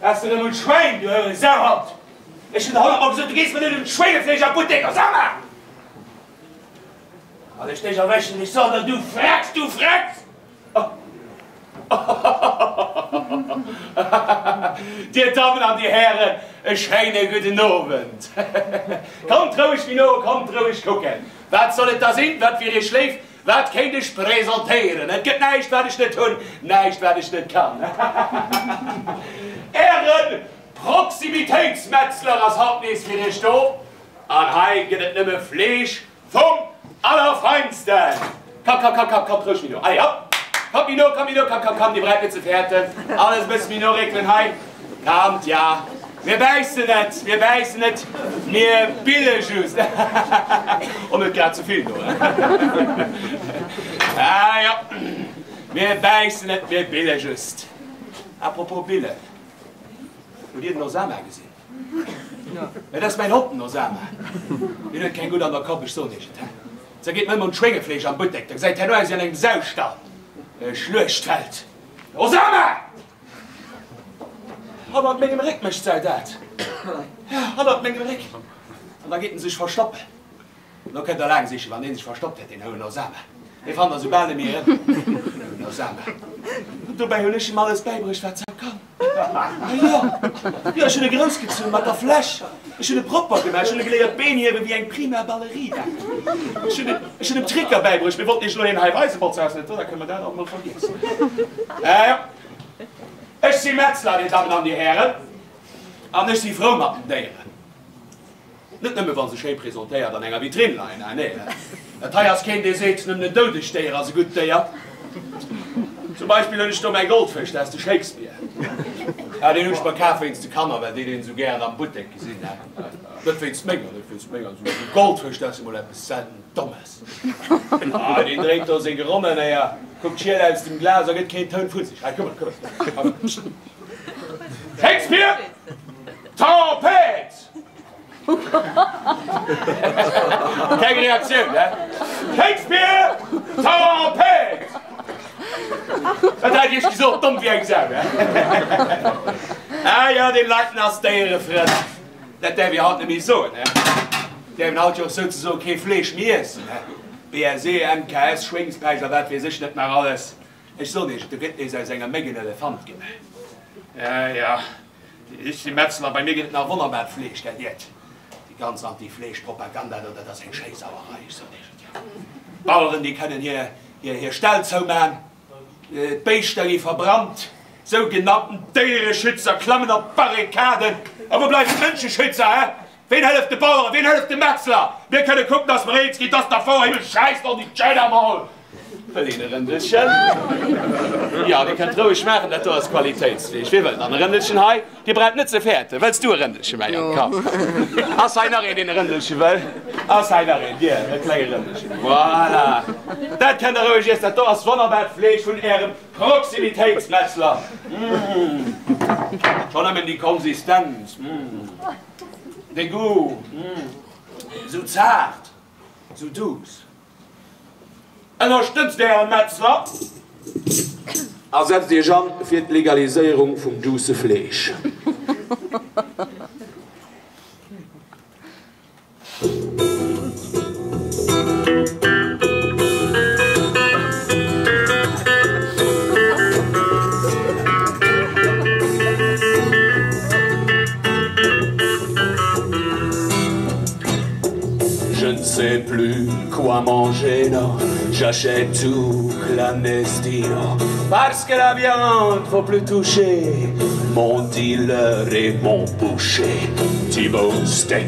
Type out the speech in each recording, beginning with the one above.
Bass de erëm un d'Schwäin, du houre Sauhond! Ech hunn der honnertmol gesot, du gees mer net un d'Schwéngefleesch am Buttek, Osama! Wann ech dech erwëschen, ech soen der, du Frecks, du Frecks! Dir Dammen an Dir Hären, e schéine gudden Owend. Kommt roueg méi no, kommt roueg kucken. Wat soll et da sinn? Wat wier Iech léif? Wat kéint ech presentéieren? Et gëtt näischt, wat ech net hunn, näischt, wat ech net kann. Äre Proximitéitsmetzler ass haut nees fir Iech do. An hei gëtt et nëmme Fleesch Vum Allerfeinsten! Komm, komm, komm, komm, kommt roueg méi no. Allez, hopp! Kommt méi no, kommt méi no, komm, komm, komm, dir braucht net ze fäerten. Alles e bësse méi no réckelen hei. Kommt, ja. Mir bäissen net, mir bäissen net, mir bille just. Och net grad ze vill do, he? Ah, jo. Mir bäissen net, mir bille just. Apropos billen, hutt dir den Osama gesinn? Mä dat ass mäin Hond, den Osama. Deen huet keng gutt an der Kopp, ech soen iech et. Zergeet mer ëmmer un d'Schwéngefleesch am Buttek, da gesäit herno aus wéi an engem Saustall, e Schluechtfeld. Osama! Hannert mengem Réck mécht s'au dat. Ja, hannert mengem Réck. An da geet en sech verstoppen. Lo kënnt der laang sichen, wann deen sech verstoppt huet, deen houen Osama. Dee fannt der sou bal net méi erëm, den houen Osama. An dobäi hunn ech him alles bäibruecht, wat s'hau kann. Ah jo, jo, ech hunn e groussgezunn mat der Fläsch. Ech hunn e propper gemaach, ech hunn e geléiert d'Been hiewen wéi eng prima Ballerina. Ech hunn ech hunn em Tricker bäibruecht. Mir wollten iech elo een hei weisen, bon, se ass net do, da kënne mer dat alt mol vergiessen. Ah jo, ech si Metzler, Dir Dammen an Dir Hären, an ech si frou mat den Déieren. Net nëmme wa se schéi presentéiert an enger Vitrinn leien, ah nee, dat hei ass keen dee seet, nëmmen en doudegt Déier ass e gutt Déier. Zum Beispill hunn ech do mäi Goldfësch, dat ass de Shakespeare. Ah, deen hunn ech mer kaf wéinst de Kanner, well déi deen esou gären am Buttek gesinn, he. Net wéinst menger, net wéinst menger. Esou e Goldfësch, dat ass emol eppes selten Dommes. Ah, deen dréit do seng Ronnen, éier, kuckt schiel aus dem Glas a gëtt keen Toun vu sech. Hei, komm mol, komm mol. Shakespeare! Tempête! Keng Reaktioun, he? Shakespeare! Tempête! Wat hat ech iech gesot? Domm wéi eng Sau, he? Ah jo, deen Leiten ass Déierefrënd. Dat däerf ee haut net méi soen, he? Däerf een haut jo och souzesoe kee Fleesch méi iessen, he? BSE, MKS, Schwéngspescht a wat weess ech net nach alles. Ech soen iech et, do gëtt nees aus enger Méck en Elefant gemaach. Ja, ja. Ech si Metzler, bei mir gëtt et nach wonnerbaart Fleesch, gell Diet. Déi ganz Anti-Fleesch-Propaganda do, dat ass eng schéi Sauerei, ech soen iech et jo. D'Baueren, déi kënnen hir, hir Ställ zouman, d'Béischter gi verbrannt, sougenannten Déiereschützer klammen op d'Barrikaden. A wou bleiwen d'Mënscheschützer, hä? Ween hëlleft de Baueren, ween hëlleft de Metzler? Mir kënne kucken, dass mer eens ginn, dass der Fouer Himmel schäisst an déi Tschéinermaul! Wëll een e Rëndelchen? Jo, dir kënnt roueg maachen, dat do ass Qualitéitsfleesch. Wie wëll dann e Rëndelchen hei? Dir braucht net ze fäerten. Wëlls du e Rëndelchen, mäi Jong? Komm. Ass hei nach een, deen e Rëndelche wëll? Ass hei nach een? Dir, e klenge Rëndelchen. Voilà! Dat kënnt der roueg iessen, dat do ass wonnerbart Fleesch vun ärem Proximitéitsmetzler. Mmh! Schonn nëmmen déi Konsistenz. Mmh! De Goût, sou zaart, sou douce. Ënnerstëtzt Äre Metzler a setzt Iech an fir d'Legaliséierung vum douce Fleesch. Je ne sais plus quoi manger, non, j'achète tout clandestino Parce que la viande, faut plus toucher Mon dealer et mon boucher T-bone steak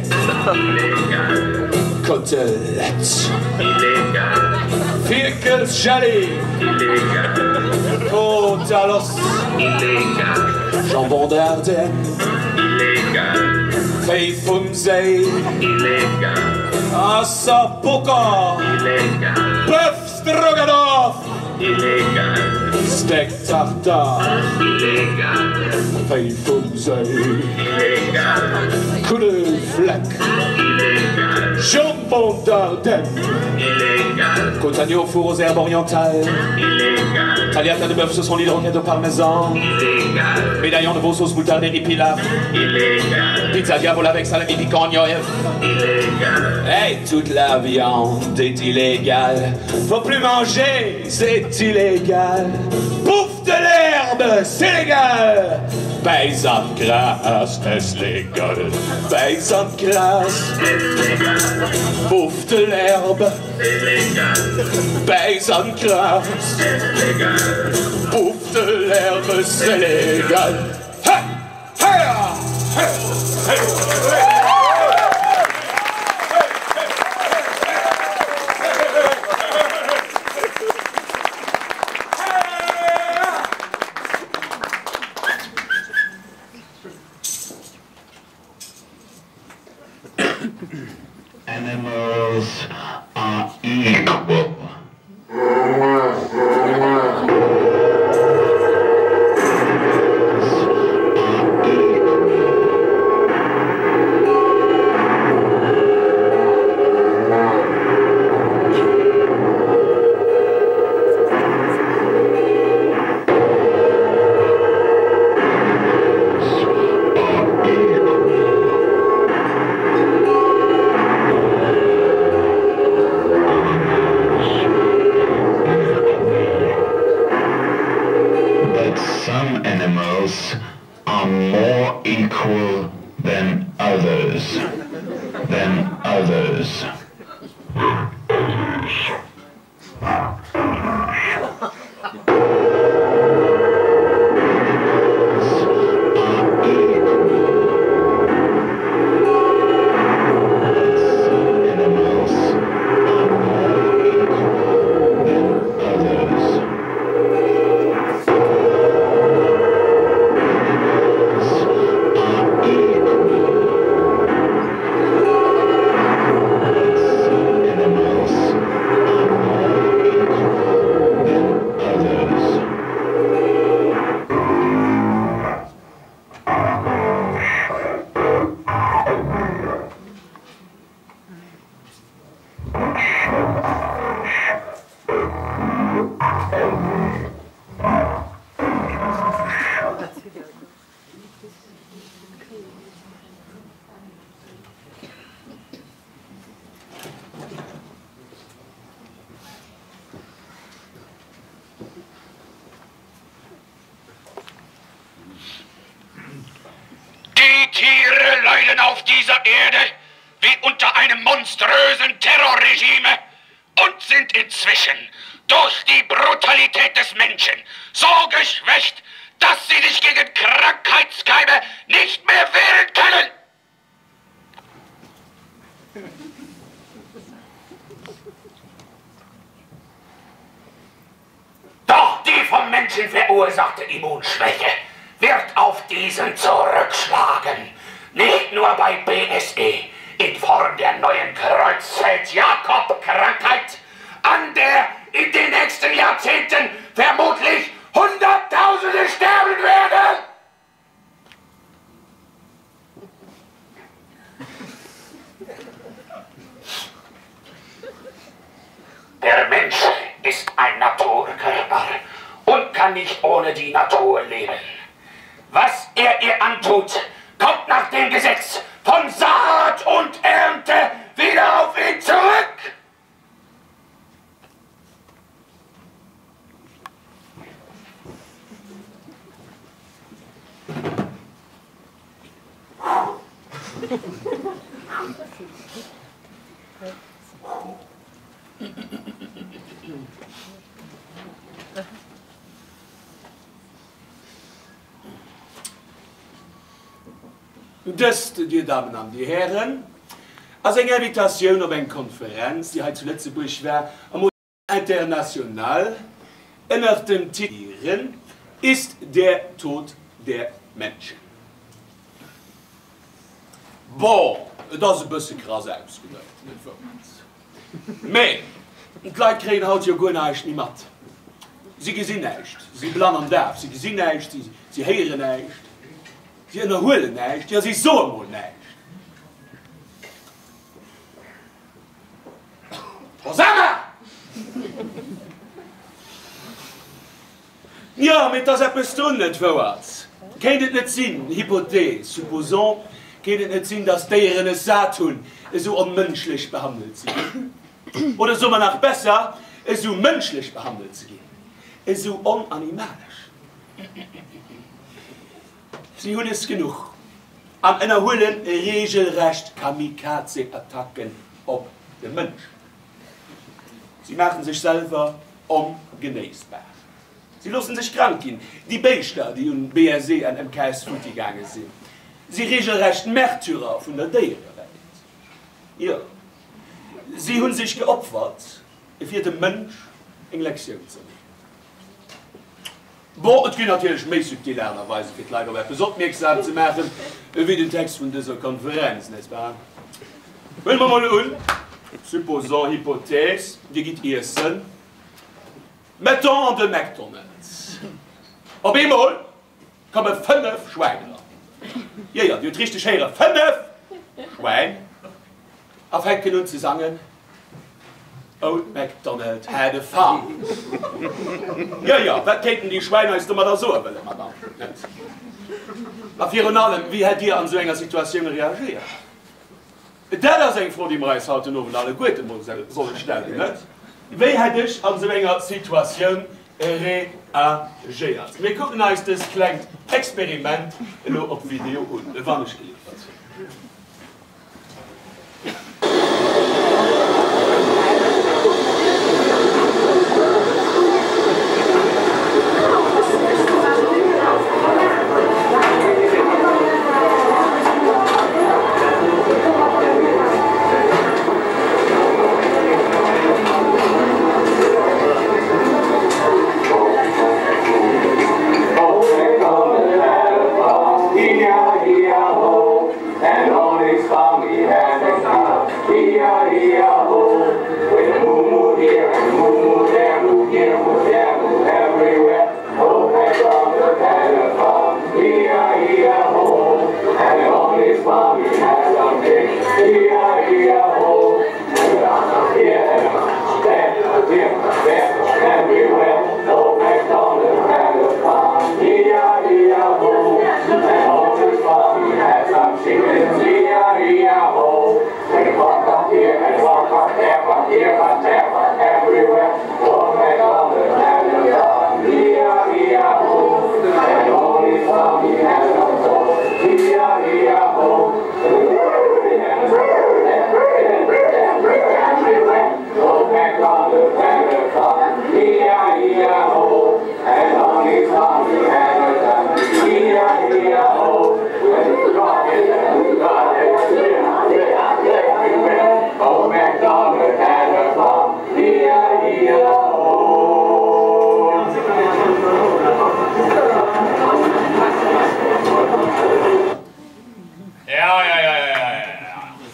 Illégal. Côtelette Illégal. Fierkelsjelli Illégal. Côte à l'os Illégal. Jambon d'Ardennes Illégal. Kéi vum Séi Illégal. Ossobuco Illégal. Bœuf Stroganoff Illégal. Steak tartare Illégal. Kéi vum Séi Illégal. Kuddelfleck Illégal. Jambon d'Ardennes Illégal. Côte d'agneau au four aux herbes orientales Illégal. Tagliata de bœuf sauce lit de roquette au parmesan Illégal. Médaillon de veau sauce moutarde et riz pilaf. Illégal. Pizza diavolo avec salami piquant oignon et Illégal. Hey, toute la viande est illégale. Faut plus manger, c'est illégal. Bouffe de l'herbe, c'est légal. Paysanne grasse, est-ce légal? Paysanne grasse. Bouffe de l'herbe. C'est légal. Paysanne grasse. C'est légal. Bouffe de l'herbe, c'est légal. Hey! Hey! Hey! Hey! Animals are equal. But some animals are more equal than others, than others. Die Tiere leiden auf dieser Erde wie unter einem monströsen Terrorregime und sind inzwischen durch die Brutalität des Menschen so geschwächt, dass sie sich gegen Krankheitskeime nicht mehr wehren können. Doch die vom Menschen verursachte Immunschwäche wird auf diesen zurückschlagen. Nicht nur bei BSE in Form der neuen Kreuzfeld-Jakob-Krankheit, an der in den nächsten Jahrzehnten vermutlich Hunderttausende sterben werden. Der Mensch ist ein Naturkörper und kann nicht ohne die Natur leben. Was er ihr antut, kommt nach dem Gesetz von Saat und Ernte wieder auf ihn zurück. Dëst, Dir Damen an Dir Hären, ass eng Invitatioun op eng Konferenz, déi hei zu Lëtzebuerg war am International ënnert dem Titel Ist der Tod der Menschen. Bon, et ass e bësse krass ausgedréckt, net wouer? Mee d'Leit kréien haut jo guer näischt méi mat. Si gesinn näischt, si si blann an daf, si gesinn näischt, si héieren näischt, si ënnerhuelen näischt, jo si soe mol näischt. Rosanna! Jo, mee 't ass eppes drun, net wouer? Kéint et net sinn, Hypothèse, supposons, kéint et net sinn, datt d'Déieren es sat hunn, esou onmënschlech behandelt ze ginn? Oder soe mer nach besser, esou mënschlech behandelt ze ginn, esou onanimalesch? Si hunn es genuch an ënnerhuele reegelrecht Kamikaze-Attacken op de Mënsch. Si maache sech selwer ongenéisbar. Si loossen sech krank ginn, déi Béischter, déi un BSE an MKS futti gaange sinn, si regelrecht Märtyrer vun der Déierewelt. Jo, si hu sech geopfert, fir dem Mënsch eng Lektioun ze ginn. Bon, et ginn natierlech méi subtil Aart a Weisen, fir d'Leit op eppes opmierksam ze maachen, ewéi den Text vun dëser Konferenz, n'est-ce pas? Huele mer mol un, supposons, Hypothèse, Dir gitt iessen. Mettons an de McDonald's. Op eemol komme 5 Schwäin eran. Jo, jo, Dir hutt richteg héieren, 5 Schwäin! A fänken un ze sangen, Old MacDonald had a farm. Jo, jo, wat kéinten déi Schwäin eis domadder soe wëllen, Madame? Net? A virun allem, wéi hätt Dir an esou enger Situatioun reagéiert? Dat ass eng Fro, déi mer eis haut den Owend alleguerte mol solle stellen, net? Wéi hätt ech an esou enger Situatioun reagéiert? Mir kucken eis dëst klengt Experiment elo op Video un, wann ech gelift.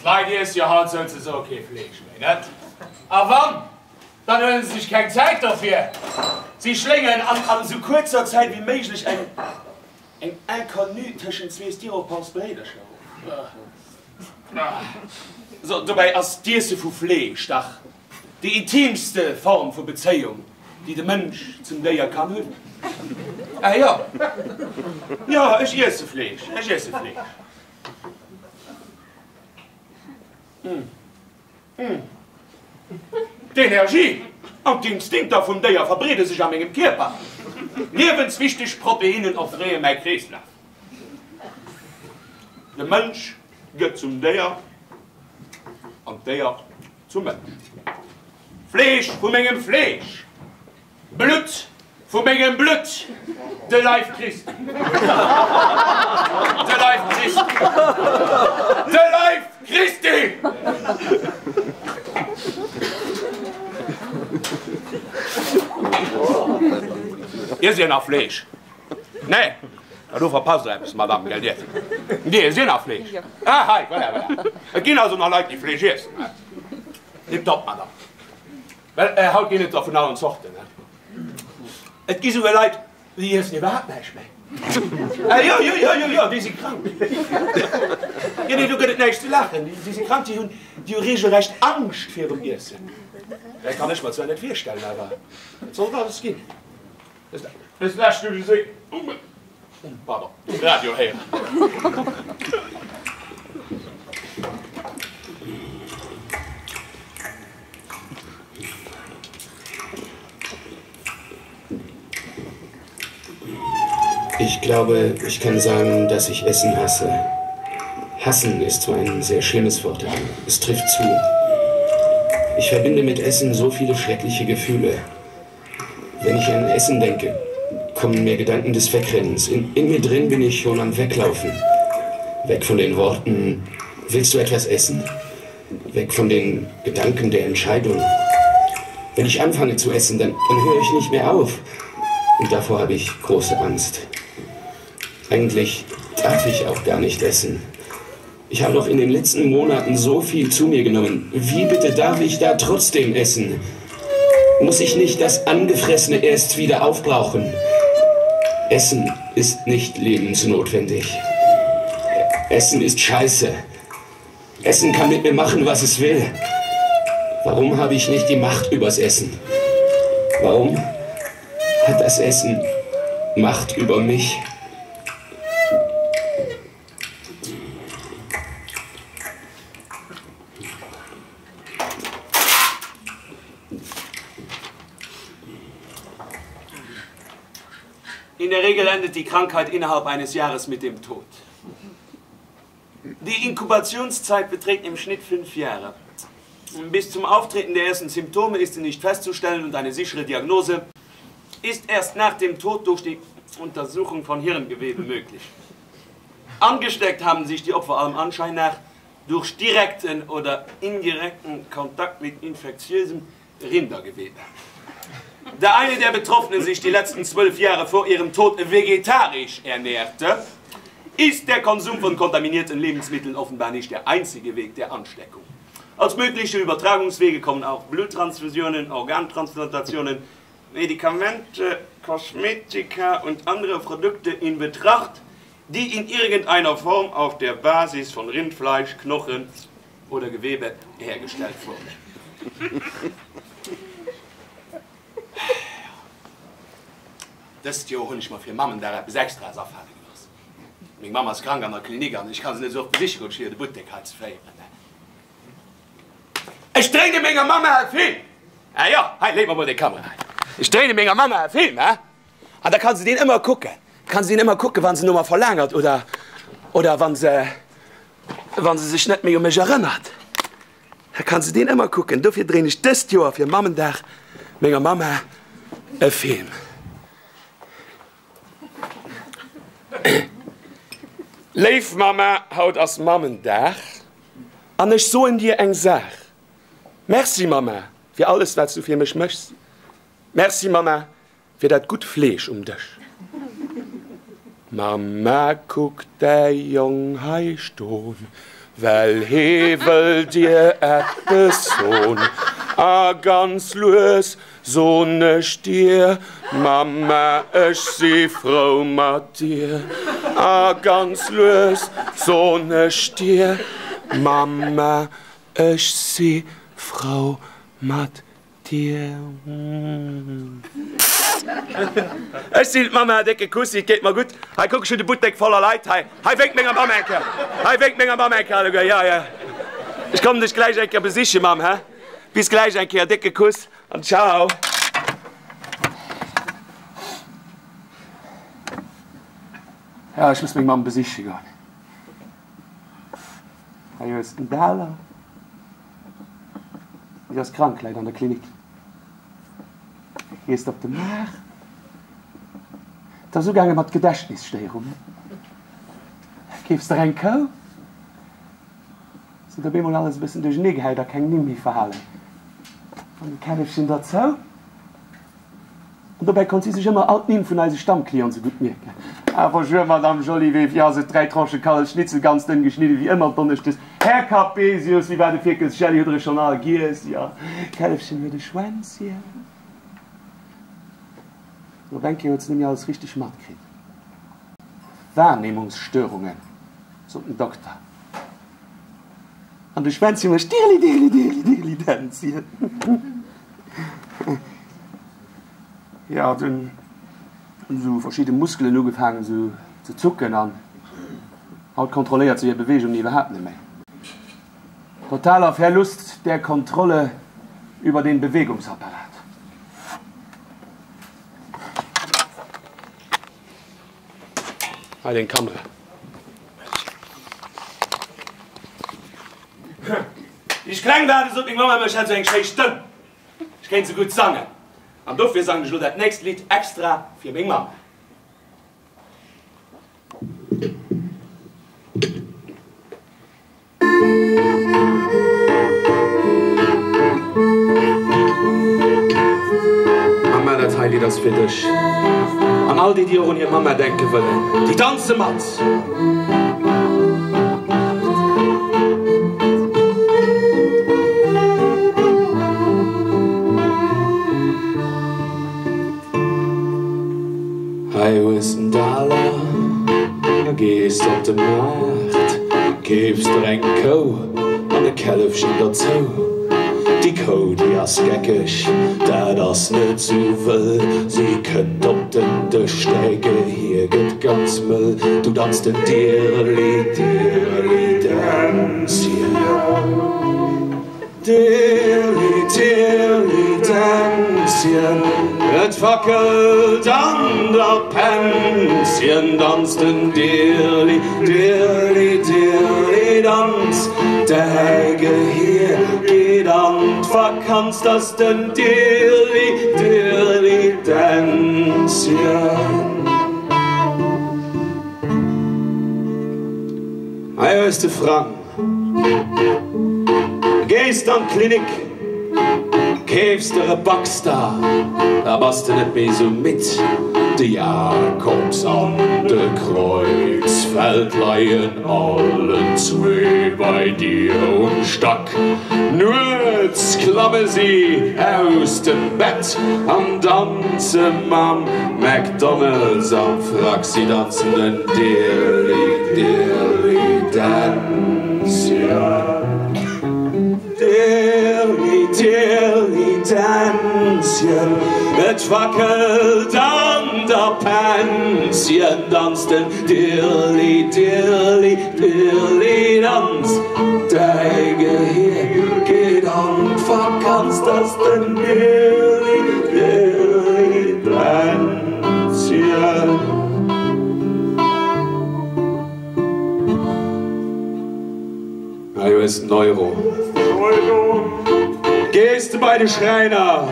D'Leit iesse jo haut souzesoe kee Fleesch méi, net? A wann, dann huelen se sech keng Zäit dofir. Si schléngen an an esou kuerzer Zäit wéi méiglech eng eng Inconnue tëschent zwee Styropors-Bréidercher of. So, dobäi ass d'Iesse vu Fleesch dach déi intiimste Form vu Bezéiung, déi de Mënsch zum Déier kann hunn. Ah jo, jo, ech iesse Fleesch, ech iesse Fleesch. D'Energie an d'Instinkter vum Déier verbreede sech a mengem Kierper. Liewenswichteg Proteinnen erfreeë mäi Kreeslaf. De Mënsch gëtt zum Déier an d'Déier zum Mënsch. Fleesch vu mengem Fleesch! Blutt vu mengem Blutt, de Leif Christi, de Leif Christi, de Leif Christi! Iesst Dir nach Fleesch? Nee? Da do verpasst Der eppes, Madame, gell Dir? Dir iesst Dir nach Fleesch? Ah, hei, voilà, voilà. Et ginn also nach Leit, déi Fleesch iessen, he? Tipptopp, Madame. Well haut ginn et der vun allen Zorten. Et gi souguer Leit, déi iessen iwwerhaapt näischt méi. Jo, jo, jo, jo, jo, déi si krank. Jo, nee, do gëtt et näischt ze laachen. Déi si krank, déi hunn, déi hu reegelrecht Angscht virum Iessen. Dat kann ech mer zwar net virstellen, awer et sollt alles ginn. Dës Lescht hu ech esou. Pardon, um Radio héieren. Ich glaube, ich kann sagen, dass ich Essen hasse. Hassen ist zwar ein sehr schlimmes Wort, aber es trifft zu. Ich verbinde mit Essen so viele schreckliche Gefühle. Wenn ich an Essen denke, kommen mir Gedanken des Wegrennens. In, in mir drin bin ich schon am Weglaufen. Weg von den Worten, willst du etwas essen? Weg von den Gedanken der Entscheidung. Wenn ich anfange zu essen, dann, dann höre ich nicht mehr auf. Und davor habe ich große Angst. Eigentlich darf ich auch gar nicht essen. Ich habe doch in den letzten Monaten so viel zu mir genommen. Wie bitte darf ich da trotzdem essen? Muss ich nicht das Angefressene erst wieder aufbrauchen? Essen ist nicht lebensnotwendig. Essen ist scheiße. Essen kann mit mir machen, was es will. Warum habe ich nicht die Macht übers Essen? Warum hat das Essen Macht über mich? In der Regel endet die Krankheit innerhalb eines Jahres mit dem Tod. Die Inkubationszeit beträgt im Schnitt fünf Jahre. Bis zum Auftreten der ersten Symptome ist sie nicht festzustellen und eine sichere Diagnose ist erst nach dem Tod durch die Untersuchung von Hirngewebe möglich. Angesteckt haben sich die Opfer allem Anschein nach durch direkten oder indirekten Kontakt mit infektiösem Rindergewebe. Da eine der Betroffenen sich die letzten zwölf Jahre vor ihrem Tod vegetarisch ernährte, ist der Konsum von kontaminierten Lebensmitteln offenbar nicht der einzige Weg der Ansteckung. Als mögliche Übertragungswege kommen auch Bluttransfusionen, Organtransplantationen, Medikamente, Kosmetika und andere Produkte in Betracht, die in irgendeiner Form auf der Basis von Rindfleisch, Knochen oder Gewebe hergestellt wurden. Dëst Joer hunn ech mer fir Mammendag eppes Extraes afale gelooss. Meng Mamm ass krank an der Klinik an ech ka se net esou oft besiche goen, fir de Buttek hei ze féieren. Ech dréine menger Mamma e Film! Ah jo, hei, léi mer mol déi Kamera hei. Ech dréine menger Mamma e Film, he? An da ka se deen ëmmer kucken. Ka se deen ëmmer kucken, wa se no mer verlaangert oder, oder wa se, wa se sech net méi u mech erënnert. Da kann se deen ëmmer kucken. Dofir dréin ech dëst Joer fir Mammendag menger Mamma e Film. Léif Mamma, haut ass Mammendag an ech soen dir eng Saach. Merci Mamma fir alles wat s du fir mech méchs. Merci Mamma Fir dat gutt Fleesch um Dësch. Mamma, kuck däi Jong hei ston, well hee wëll dir eppes son. A ganz lues son ech dir, Mamma, ech si frou mat dir. A ganz lues son ech dir, Mamma, ech si frou mat Dir. Ech sinn d'Mamma, décke Kussi, et geet mer gutt. Hei, kuck, ech hunn de Buttek voller Leit hei. Hei, wénk menger Mamm eng Kéier. Hei, wénk menger Mamm eng Kéier alleguer. Jo, jo. Ech kommen dech gläich eng Kéier besichen, Mamm, hä? Bis gläich eng Kéier, décke Kuss an ciao. Jo, ech muss meng Mamm besiche goen. Hei hues den Daler. Si ass krank, läit an der Klinik. Gees de op de Maart? Et ass ugaange mat Gedächtnisstéierungen. Keefs der eng Kou? Se huet op eemol alles e bëssen duerchenee gehäit a keng Nimm méi verhalen. An e Källefchen derzou. An dobäi konnt si sech ëmmer all d'Nimm vun eise Stammclienten sou gutt mierken. Ah, bonjour, Madame Jolivet, wéi ass et? Dräi Tranchen Kallefschnitzel, ganz dënn geschnidden, wéi ëmmer donneschdes. Här Capesius, wéi war de Fierkelsjelli? Hutt Der e schonn all giess? Jo. D'Källefchen huet e Schwänzchen. An op eng Kéier huet se net méi alles richteg matkritt. Wahrnehmungsstörungen, sot den Dokter. An de Schwänzchen mécht Dirli-dirli-dirli-dirli-Dänzchen. Jo, dunn hunn esou verschidde Muskelen ugefaangen esou. Ze zucken an haut kontrolléiert se hir Beweegungen iwwerhaapt net méi. Totaler Verlust der Kontrolle über den Bewegungsapparat. Hei deng Kamera. Wéi ech kleng war, du sot meng Mamm ëmmer, ech hätt esou eng schéi Stëmm, ech kéint esou gutt sangen. An dofir sangen ech elo dat nächst Lidd extra fir meng Mamm. Mamma, dat hei Lidd ass fir dech an all déi, déi och un hir Mamma denke wëllen, déi danze mat! Hei hues den Daler a gees op de Maart, keefs der eng Kou an e Källefchen derzou. Déi Kou, déi ass geckeg, dat ass net sou wëll, si kënnt op den Dësch, däi Gehier gëtt ganz mëll. Du danz den Dirli, Dirli, Dänzchen. Dirli, dirli, Dänzchen, et wackelt an der Pänzchen, danz den Dirli, dirli, dirli, Danz, däi Gehier geet an d'Vakanz, 't ass den Dirli, dirli, Dänzchen. Hei hues de Frang. Gees d'an d'Klinik, keefs der e Baxter, da bass de net méi sou midd. De Jacobs an de Kreuzfeld leien allen zwee bei dir um Stack. Nuets klamme si aus dem Bett an danze mam McDonald's am Frack. Si danzen den Dirli Dirli Dänzchen. Dirli Dirli Dänzchen, et wackelt an der Pänzchen. Danz den Dirli Dirli Dirli Danz, däi Gehier geet an d'Vakanz. 't ass den Dirli Dirli Dänzchen. Hei hues den Euro. Gees de bei de Schräiner,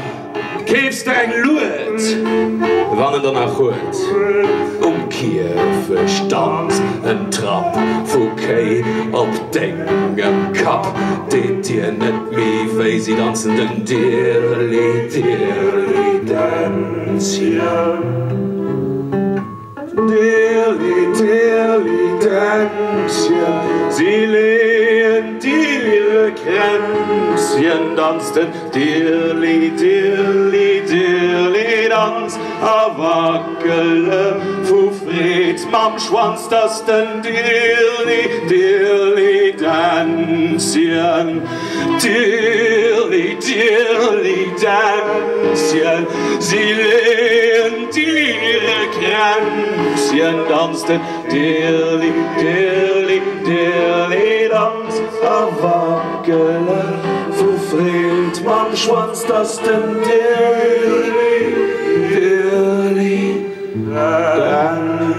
keefs der eng Lued, wann en der nach huet. Um Kierfecht danzt en Trapp vu Kéi op dengem Kapp. Deet dir net méi wéi, si danzen den Dirli Dirli Dänzchen. Dirli Dirli Dänzchen, si leeën dir e Kränzchen, danz den Dirli Dirli Dirli Danz a wackele vu Freed mam Schwanz, 't ass den Dirli Dirli Dänzchen. Dirli, dirli, Dänzchen, si leeën dir e Kränzchen, danz den Dirli, dirli, dirli, Danz a wackele vu Freed mam Schwanz, 't ass den Dirli, dirli, Dänzchen.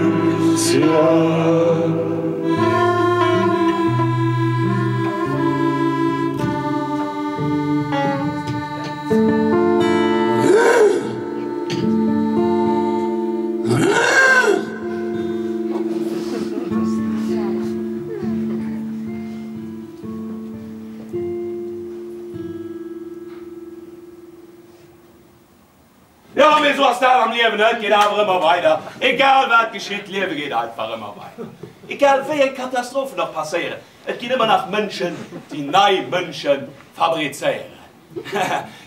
Jo, mee sou ass dat am Liewen, et geet awer ëmmer weider, egal wat geschitt, d'Liewe geet einfach ëmmer weider. Egal wéi eng Katastrophen och passéieren, et ginn ëmmer nach Mënschen, déi nei Mënsche fabrizéieren.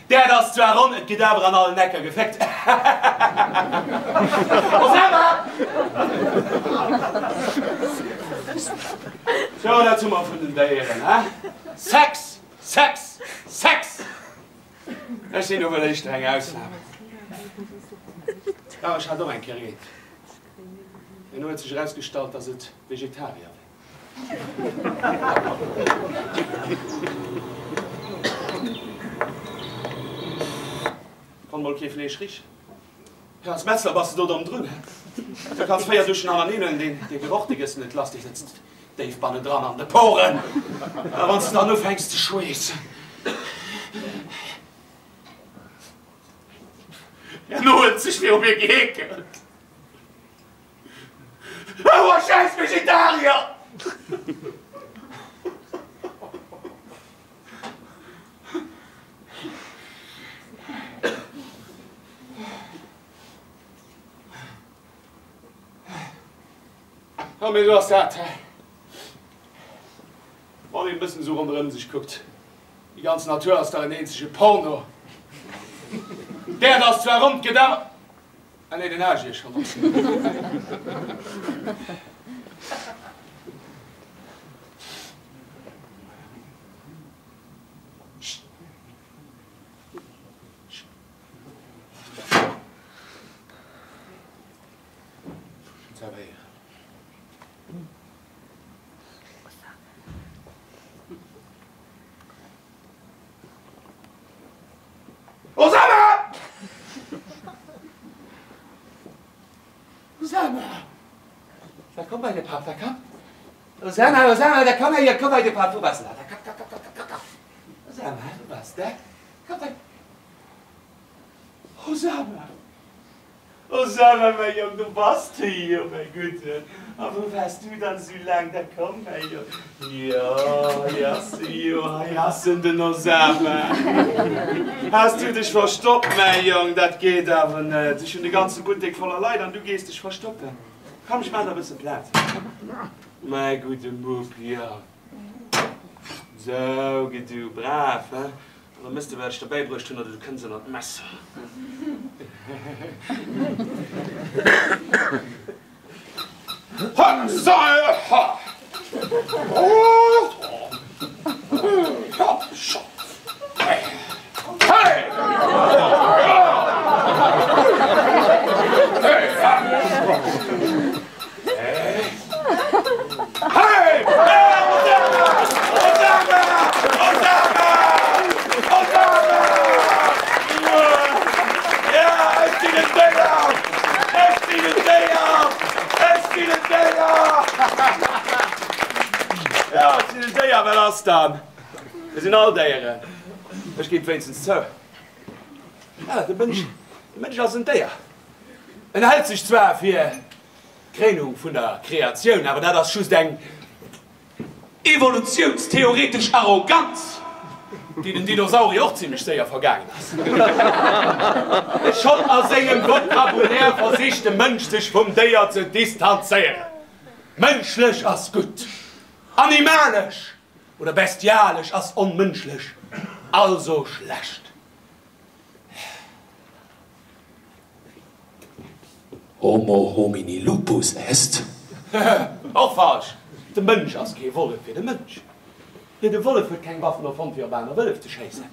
D'Äerd ass zwar ronn, et gëtt awer an allen Ecker geféckt. Osama! Sou, dat hu mer vun den Déieren, he? Sex! Sex! Sex! Ech sinn owel éischter eng Ausnam. Jo, ech hat och eng Kéier eent. Herno huet sech erausgestallt, dass et Vegetarier wär. Konnt mol kee Fleesch richen. Jo, als Metzler bass de do domm drun, he? Du kanns 4 Duschen hannereen huelen, deen dee Geroch, dee gëss de net lass, dee sëtzt déif bannendran an de Poren. A wann s de dann ufänks ze schweessen. Herno huet sech viru mir geekelt. Aua schäiss Vegetarier! Jo, mee esou ass dat, he? Wann een e bëssen esou ronderëm sech kuckt, déi ganz Natur ass dach en eenzege Porno. D'Äerd ass zwar ronn, d'gëtt awer. Ah nee, den Agi ass schonn op. Osama! Osama! Da komm bei de Papp, da komm. Osama, Osama, da komm her, komm bei de Papp, wo bass de da? Da komm, komm, komm, komm, komm, komm. Osama, wo bass de? Komm bei. Osama! Osama, mäi Jong, do bass de jo, mäi Gudden. A wou waars du dann esou laang? Da komm, mäi Jong. Jo, hei ass e jo, hei ass en, den Osama. Has du dech verstoppt, mäi Jong? Dat geet awer net. Ech hunn de ganze Buttek voller Leit an du gees dech verstoppen. Komm, ech maachen der e bësse Plaz. Mäi gudde Mupp, jo. Sou, gi du brav, he? An da mëss de wat ech der bäibruecht hunn, oder du kënns ënnert d'Messer. Mir sinn all Déieren. Ech ginn et wéinstens zou. De Mënsch ass en Déier. En hält sech zwar fir D'Kréinung vun der Kreatioun, awer dat ass just eng evolutiounstheoretesch Arroganz, déi den Dinosaurier och zimlech séier vergaangen ass. Schonn a sengem Vokabulär versicht de Mënsch sech vum Déier ze distanzéieren. Mënschlech ass gutt, animalesch oder bestialesch ass onmënschlech, also schlecht. Homo homini lupus est? Och falsch! De Mënsch ass kee Wollef fir de Mënsch. Jo, de Wollef huet keng Waffen erfonnt fir op aner Wëllef ze schéissen.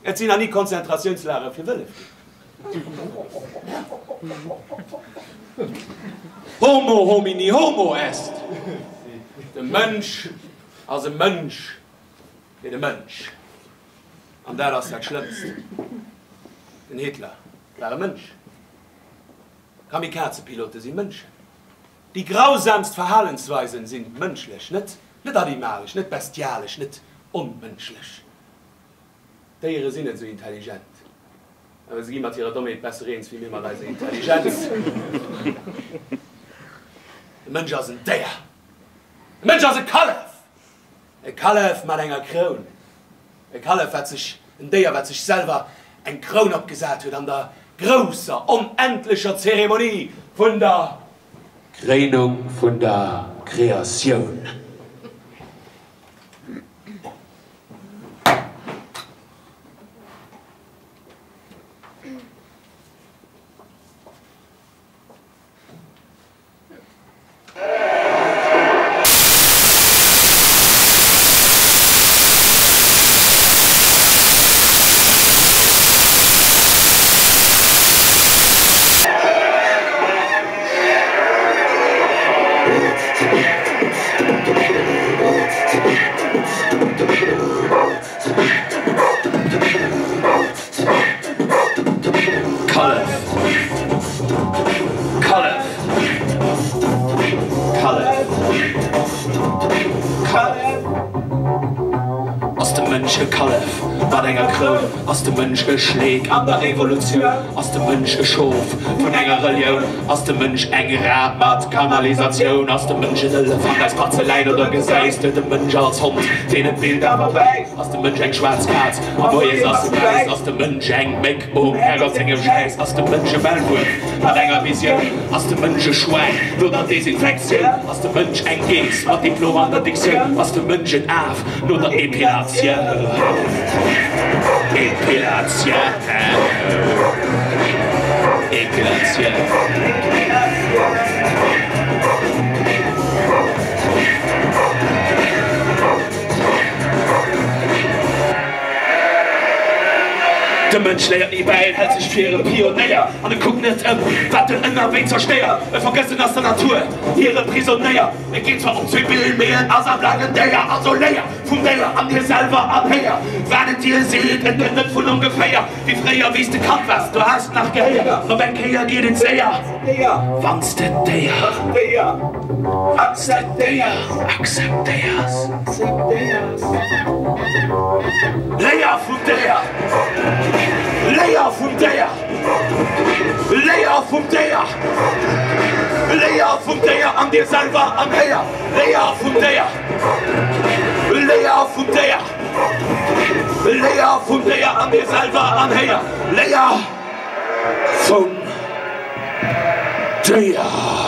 Et sinn nach ni Konzentratiounslagere fir Wëllef ginn. Homo homini homo est? De Mënsch ass e Mënsch fir de Mënsch. An dat ass dat Schlëmmst. Den Hitler war e Mënsch. Kamikazepilote si Mënschen. Déi grausamst Verhalensweisen si mënschlech, net net animalesch, net bestialesch, net onmënschlech. Déiere sinn net esou intelligent, awer se gi mat hirer Dommheet besser eens wéi mir mat eiser Intelligenz. De Mënsch ass en Déier. De Mënsch ass e Kallef! E Kallef mat enger Kroun. E Kallef, wat sech, en Déier, wat sech selwer eng Kroun opgesat huet an der grousser, onendlecher Zeremonie vun der. Kréinung vun der Kreatioun. Mënsch e Kallef mat enger Kroun? Ass de Mënsch e Schleek an der Evolutioun? Ass de Mënsch e Schof vun enger Relioun? Ass de Mënsch eng Rat mat Kanalisatioun? Ass de Mënsch en Elefant aus Parzeläin oder gesäis de de Mënsch als Hond, deen et billt awer bäisst? Ass de Mënsch eng schwaarz Kaz a moies ass e wäiss? Ass de Mënsch eng Méck um Herrgott sengem Schäiss? Ass de Mënsch e Maulwuerf mat enger Visioun? Ass de Mënsch e Schwäin no der Desinfektioun? Ass de Mënsch eng Geess mat Diplom an der Diktioun? Ass de Mënsch en Af no der Epilatioun? Epilatioun. Epilatioun. De Mënsch léiert ni bäi, en hält sech fir e Pionéier an e kuckt net ëm, wat en ënnerwee zerstéiert. E vergësst en ass der Natur hire Prisonéier. E geet zwar op zwee Been, mee en ass a bleift en Déier. Also léier vum Déier an dir selwer an héier, wat et dir seet. Et kënnt net vun ongeféier, wéi fréier, wéi s de Kand waars, do has de nach Gehéier. Op eng Kéier geet et séier, wann s de d'Déier. Akzeptéiers. Léier vum Déier! Léier vum Déier! Léier vum Déier! Léier vum Déier an dir selwer an héier! Léier vum Déier! Léier vum Déier! Léier vum Déier an dir selwer an héier! Léier vum Déier!